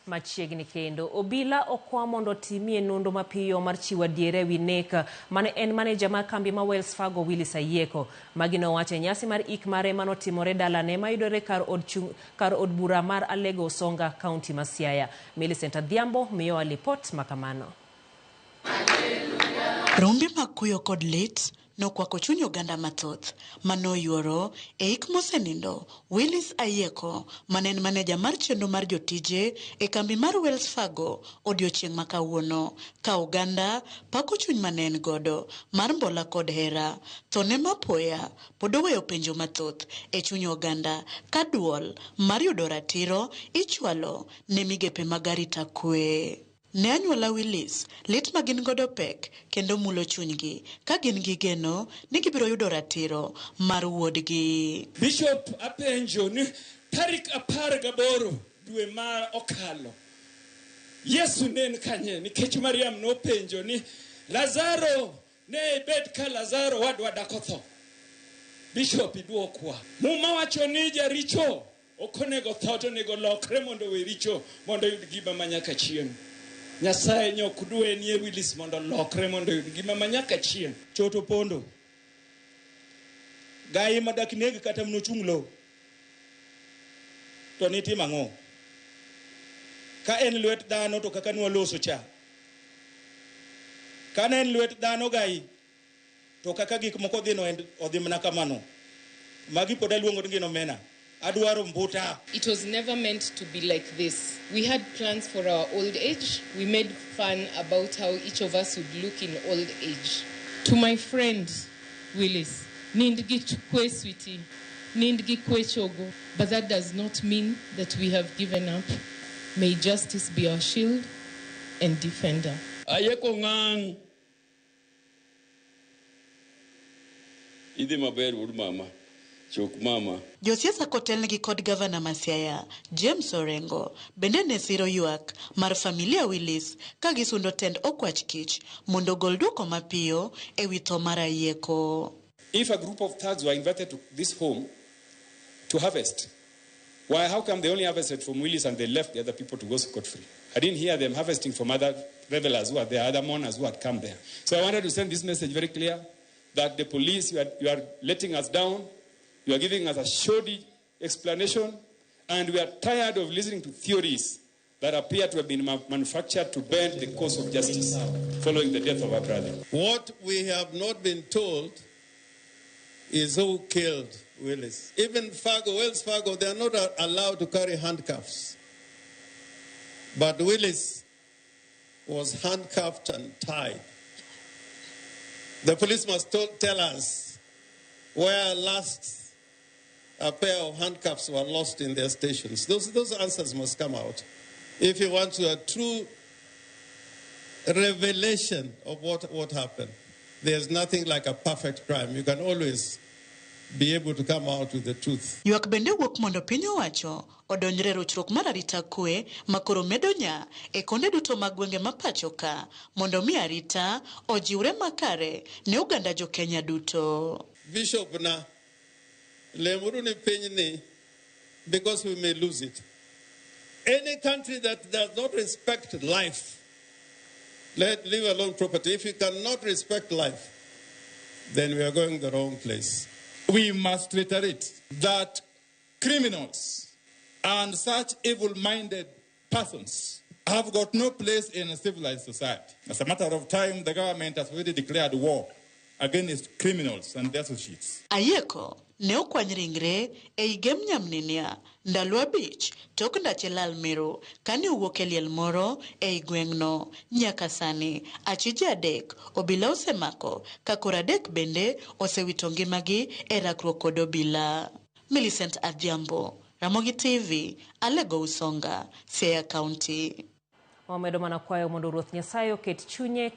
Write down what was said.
Machiegni kendo, obila okwa mondo otimie nonro mapiyo mar chiwo adiera ewi nek mane en maneja mar kambi ma Wells Fargo Willis Ayieko. Magi nowacho e nyasi mar ik mare manotimore dalane mayudore kar od chung, kar od bura mar Alego Usonga, kaunti ma Siaya. Millicent Adhiambo miyowa lipot makamano. Rombe mag kuyo kod lit nokwako chuny oganda mathoth manoyuoro e ik mosenindo Willis Ayieko mane en maneja mar chenro mar jotije e kambi mar Wells Fargo odiochieng' ma kawuono ka oganda pako chuny mane en godo mar mbola kod hera. Thone mapoya pod oweyo penjo mathoth e chuny oganda ka duol mar yudo ratiro ichwalo ne migepe mag arita kwe. Ne anyuola Willis, lit ma gin godo pek kendo mulo chunygi ka gin gi geno ni gibiro yudo ratiro mar wuodgi. Bishop apenjo ni tarik 18 dwe ma okalo Yesu ne en kanye? Nikech Mariam nopenjo ni Lazaro ne ibed ka Lazaro wadwa dak otho. Bishop iduokwa. Muma wacho ni jaricho ok onego tho to onego lokre mondo owe richo mondo oyud ngima ma nyaka chieng'. Nyasaye nyok dwe nie Willis mondo olokre mondo oyud ngima ma nyaka chieng'. Choto pondo. Gai ma dak neg kata mnochung' lo. To nitim ang'o? Ka en lwet dhano to kaka nwaloso cha. Ka ne en lwet dhano gai to kaka gik moko dhi no odhi mana kamano. Magi pod aluongo ni gin omena. Adwaro mbuta. It was never meant to be like this. We had plans for our old age. We made fun about how each of us would look in old age. To my friend, Willis, nind gi kwe sweetie, nind gi kwe chogo. But that does not mean that we have given up. May justice be our shield and defender. Ayeko ngang'. Idhi maber wuod mama. Chok mama. Josiasa kotelnegi kod gavana ma Siaya, James Orengo, bende ne siro ywak mar familia Willis ka gisundo tend okwach kich mondo ogol duoko mapiyo ewi tho mar Ayieko. If a group of thugs were invited to this home to harvest, why, how come they only harvested from Willis and they left the other people to go scot-free? I didn't hear them harvesting from other revelers who are there, other mourners who had come there. So I wanted to send this message very clear that the police, you are letting us down, you are giving us a shoddy explanation, and we are tired of listening to theories that appear to have been manufactured to bend the course of justice following the death of our brother. What we have not been told is who killed Willis. Even Fargo, Wells Fargo, they are not allowed to carry handcuffs. But Willis was handcuffed and tied. The police must tell us where last a pair of handcuffs were lost in their stations. Those answers must come out if you want to a true revelation of what happened. There's nothing like a perfect crime. You can always be able to come out with the truth. Ywak bende wuok mondo piny owacho odonjre e rochruok mar arita kwe makoro medo nya e konde duto mag gwenge ma pacho ka mondo mi arita ojiwre makare ne oganda jo Kenya duto. Bishop na lemuru ni piny ni because we may lose it. Any country that does not respect life, let leave alone property. If you cannot respect life, then we are going the wrong place. We must reiterate that criminals and such evil-minded persons have got no place in a civilized society. As a matter of time, the government has already declared war against criminals and their associates. Ayieko ne okwany ringre ei gem Nyamninia ndalo 5 tok ndache lal Meru kane owuok e liel moro ei gweng'no. Nyaka sani achije 3 obila osemako ka koro 3 bende osewito ngimagi e rakruok kod obila. Millicent Adhiambo, Ramogi TV, Alego Usonga, Siaya County. Wamedo mana kwayo mondo Ruoth Nyasaye oket chunye